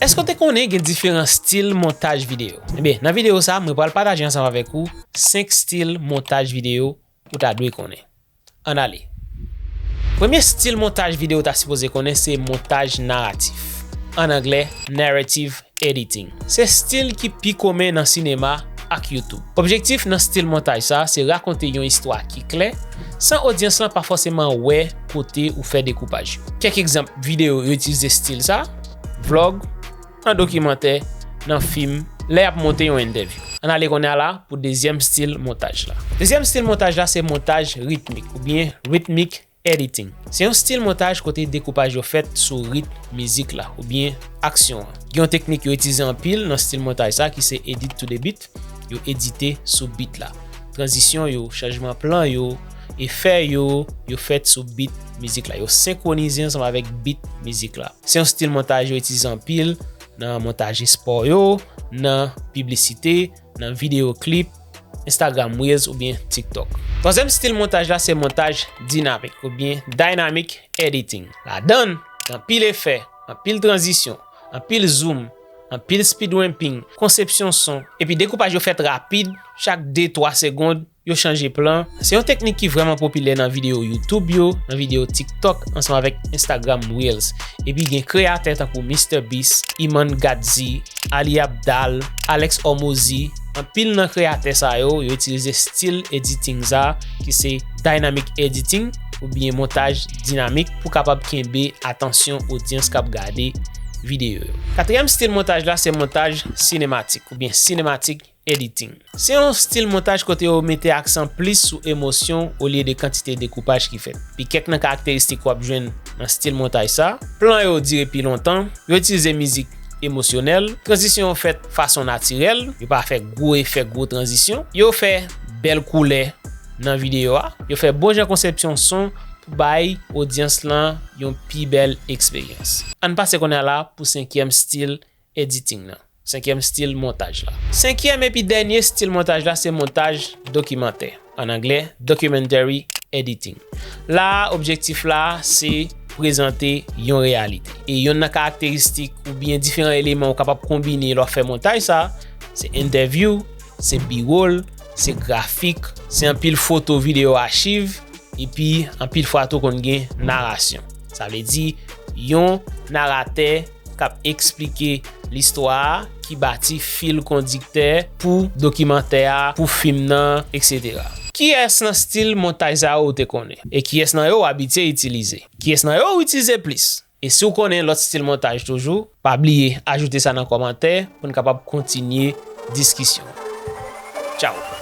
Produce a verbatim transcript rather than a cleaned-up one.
Èske w te konnen gen diferan stil montaj videyo? Ebyen, nan videyo sa a, mwen pral pataje ansanm avèk ou senk stil montaj videyo ou ta dwe konnen. Ann ale. Premye stil montaj videyo w ta sipoze konnen se montaj naratif, an anglè, narrative editing. Se stil ki pi komen nan sinema ak YouTube. Objektif nan stil montaj sa a se rakonte yon istwa ki klè, san odyans lan pa fòseman wè kote ou fè dekoupaj yo. Kèk egzanp videyo yo itilize stil sa a: vlòg, nan dokimantè, nan fim, lè y ap monte yon entèvyou. Ann ale kounye a la pou dezyèm stil montaj la. Dezyèm stil montaj la se montaj ritmik oubyen rhythmic editing. Se yon stil montaj kote dekoupaj yo fèt sou ritm mizik la oubyen aksyon an. Gen yon teknik yo itilize anpil nan stil montaj sa ki se edit to the beat. Yo edite sou beat la. Tranzisyon yo, chanjman plan yo, efè yo, yo fèt sou beat mizik la. Yo senkwonize ansanm avèk beat mizik la. Se yon stil montaj yo itilize anpil nan montaj espò yo, nan piblisite, nan videyo klip, Instagram Reels oubyen TikTok. Twazyèm stil montaj la se montaj dinamik oubyen dynamic editing. Ladan l, gen anpil efè, anpil tranzisyon, anpil zoom, anpil speed ramping, konsepsyon son, epi dekoupaj yo fèt rapid, chak de twa segonn, yo chanje plan. Se yon teknik ki vrèman popilè nan videyo YouTube yo, nan videyo TikTok, ansanm avèk Instagram Reels. Epi gen kreyatè tankou MrBeast, Iman Gadzhi, Ali Abdaal, Alex Hormozi. Anpil nan kreyatè sa yo, yo itilize stil editing sa, ki se dynamic editing, oubyen montaj dinamik, pou kapab kenbe atansyon odyans k ap gade videyo yo. Katriyèm stil montaj la se montaj sinematik, oubyen cinematic editing. Se yon stil montaj kote yo mete aksan plis sou emosyon olye de kantite dekoupaj ki fèt. Epi kèk nan karakteristik w ap jwenn nan stil montaj sa: plan yo dire pi lontan, yo itilize mizik emosyonèl, tranzisyon yo fèt fason natirèl, yo pa fè gwo efè gwo tranzisyon, yo fè bèl koulè nan videyo a, yo fè bon jan konsepsyon son pou bay odyans lan yon pi bèl eksperyans. Ann pase kounye a la pou senkyèm stil editing nan. Senkyèm stil montaj la. Senkyèm epi dènye stil montaj la se montaj dokimantè. An anglè, documentary editing. La a, objektif la a se prezante yon reyalite. E yonn nan karakteristik oubyen diferan eleman ou kapab konbine lè w ap fè montaj sa, se entèvyou, se B-roll, se grafik, se anpil foto, videyo achiv, epi anpil fwa tou konn gen narasyon. Sa vle di, yon naratè k ap eksplike listwa a, ki bati fil kondiktè pou dokimantè a, pou fim nan, etsetera. Kiyès nan stil montaj sa yo ou te konnen? E kiyès nan yo w abitye itilize? Kiyès nan yo ou itilize plis? E si w konnen lòt stil montaj toujou, pa bliye ajoute sa nan kòmantè pou n kapab kontinye diskisyon. Tchaw!